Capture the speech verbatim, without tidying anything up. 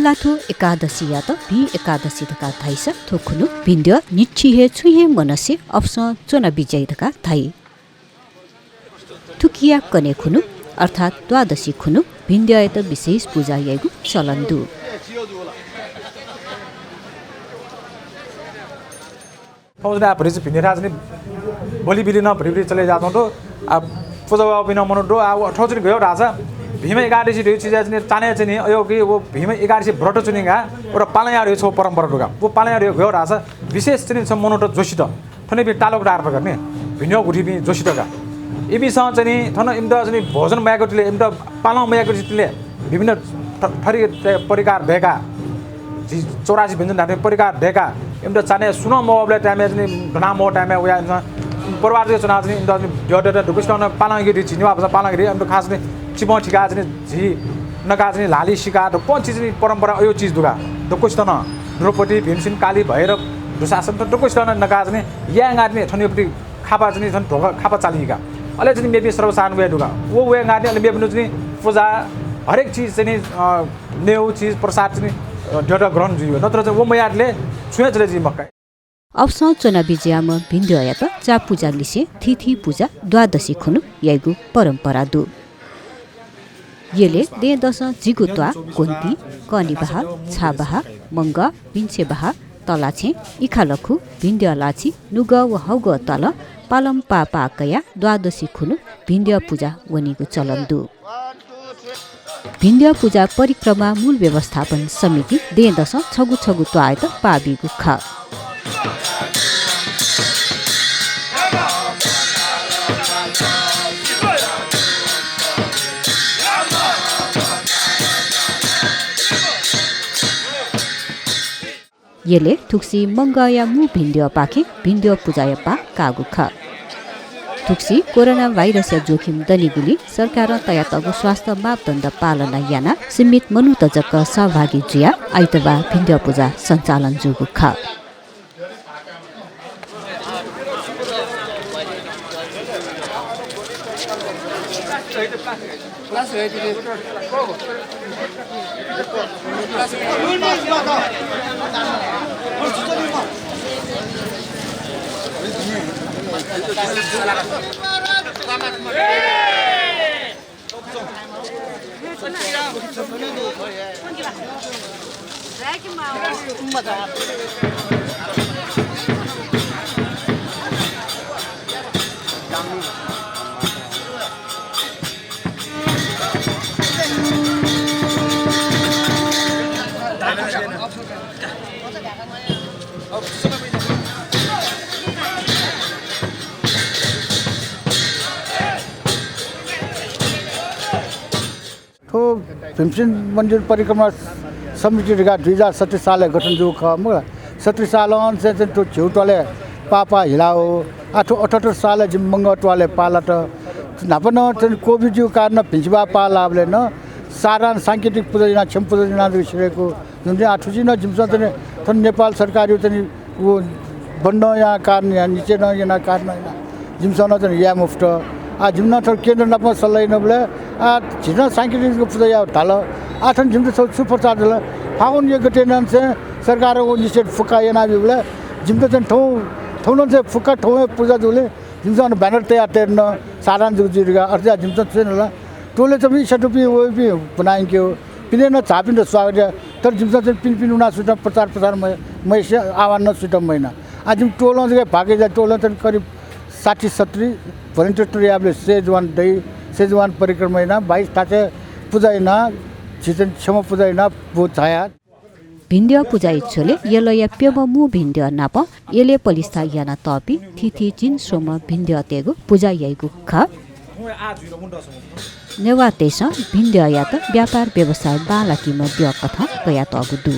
ला थ्व एकादशीयात भिं एकादशी धकाः धाइसा थ्व खुन्हु भिंद्यः न्हिच्छि हे छुं हे मनसे अपसं च्वनाबिज्याइ धकाः धाइ। थुकिया कन्हय् खुन्हु अर्थात् द्वादशी खुन्हु भिंद्यःयात विशेष पुजा याइगु चलन दु। थौं चाहिँ आ भतिचा भिंद्यः थाय् चाहिँ बलिबिलि नं भतिभति चले जुयाच्वंगु दु। आ पुजा याःपिं नं मनूत दु। आ व थौं चाहिँ गय् धाःसा भिम एकादशी धइगु चिजय् चाहिँ चान्हय् चाहिँ नि अय् कि व भिम एकादशी व्रत चाहिँ नि का व पालन याये धइगु छगू परम्परा दु का। व पालन याये धइगु गय् धाःसा विशेष चाहिँ नि छम्ह मनूत जोशीत थनयापिं तालुकदार प्रकार नि भिंद्यः गुथिपिं जोशीत का। इमिसं चाहिँ नि थन इमित चाहिँ नि भोजन मयाय्‌केतिले इमित पालन मयाय्‌केतिले विभिन्न थ-, थरी परिकार दय्‌का झी चौरासी व्यञ्जन धाःथें परिकार दय्‌का इमित चान्हय् सुनं मवःबलय् time-य् चाहिँ नि दना मवः time-य् वयाः इमिसं परिवार जक च्वनाः चाहिँ नि इमित चाहिँ नि द्यः द्यः द्यः दक्वसितं नं पालन याइ धइगु झी नेवाःपासां पालन याइ धइगु इमित खास चाहिँ नि चिपं थिकाः चाहिँ नि झी नकाः चाहिँ नि ल्हालि सिकाः दक्वं चिज चाहिँ नि परम्परा अय् चिज दु का। दक्वसितं नं द्रौपदी, भीमसेन, काली, भैरव, दुशासन थ्व दक्वसितं नं नकाः चाहिँ नि याये यानाः चाहिँ नि थनयापिं खापा चाहिँ नि थन ध्वगः खापा चाली का। अले चाहिँ नि मेपिं सर्वसाधारण वये दु का। व वये यानाः चाहिँ नि अले मेपिं चाहिँ नि पुजा हरेक चिज चाहिँ नि, अ, न्यय् चिज प्रसाद चाहिँ नि, अ, द्यः द्यः ग्रहण जुइ। नत्र चाहिँ व मयाःतिले छुं हे चले जुइ मखु का। अपसं च्वनाबिज्याःम्ह भिंद्यःयात चापुजा लिसें थीथी पुजा द्वादशी खुन्हु याइगु परम्परा दु। यलय् दँय्‌दसं जिगु त्वाः, क्वन्ति, कनिबहाः, छाबहाः, मंगः, भिंछेबहाः, तलाछेँ, इखालखु, भिंद्यः लाछि, नुगः व हौगः त्वालं पालं पाः पाः कयाः द्वादशी खुन्हु भिंद्यः पुजा वनीगु चलन दु। भिंद्यः पुजा परिक्रमा मूल व्यवस्थापन समितिं दँय्‌दसं छगू छगू त्वाःयात पाः बीगु खः। यलय् थुगुसी मंगःया मू भिंद्यःपाखें भिंद्यः पुजाया पाः काःगु खः। थुगुसी कोरोना भाइरसया जोखिम दनिगुलिं सरकारं तयातःगु स्वास्थ्य मापदण्ड पालना यानाः सीमित मनूत जक सहभागी जुयाः आइतबाः भिंद्यः पुजा सञ्चालन जूगु खः। थ्व भीमसेन मन्दिर परिक्रमा समिति धकाः दुई हजार सत्तरी सालय् गठन जूगु खः मखु ला। सत्तरी सालं चाहिँ, चाहिँ थ्व झिगू त्वालय् पाः पाः हिला वः। आः थ्व अठहत्तर सालय् जिमि मंगः त्वालय् पाः लात। न्हापा नं चाहिँ COVID-या कारणं भिंछिबहाः पाः लाःबलय् नं साधारण सांकेतिक पुजा यानाः, क्षमा पुजा यानाः जक सिधय्‌कूगु जुल। आः थुकिं नं जिमिसं चाहिँ थन नेपाल सरकारया चाहिँ व बन्द यानाः कारणं यानाः, निषेध यानाः कारणं यानाः जिमिसं नं चाहिँ याये मफुत। आः जिमि नं थन केन्द्र नाप सल्लाह यानाबलय् आः झीसं सांकेतिक पुजा याये धाल। आः थन जिमित छगू छु प्रचार जुल, फागुन एक गते नं चाहिँ सरकारं व निषेध फुक्का यानाब्यूबलय् जिमित चाहिँ थौं, थौं नं चाहिँ फुक्का थौं हे पुजा जूबलय् जिमिसं banner तयाः तयेत नं साधारण जक जुइ धकाः अथे जुयाः जिमिसं छु याना ला, टोलय् च्वंपिं इच्छा दुपिं वइपिं ब्वना यंकेगु। पिने नं झाःपिन्त स्वागत याये। तर जिमिसं चाहिँ पिने पिने वनाः सुयातं प्रचार प्रसार मय-, मयासें आह्वान नं सुयातं मयाना। आः जिमि टोलं जक भाग कयाः टोलं चाहिँ करिब साठी सत्तरी volunteer तयाबलय् सय जवान दइ, सय जवान परिक्रमा यानाः बाइस थासय् पुजा यानाः झी चाहिँ क्षमा पुजा यानाः व झाया। भिंद्यः पुजाया झ्वलय् यलया प्यम्ह मू भिंद्यः नाप यलय् पलिस्था यानातःपिं थीथी झिंस्वम्ह भिंद्यःतय्गु पुजा याइगु खः। नेवाःतय्सं भिंद्यःयात व्यापार व्यवसाय बांलाकीम्ह द्यः कथं कयातःगु दु।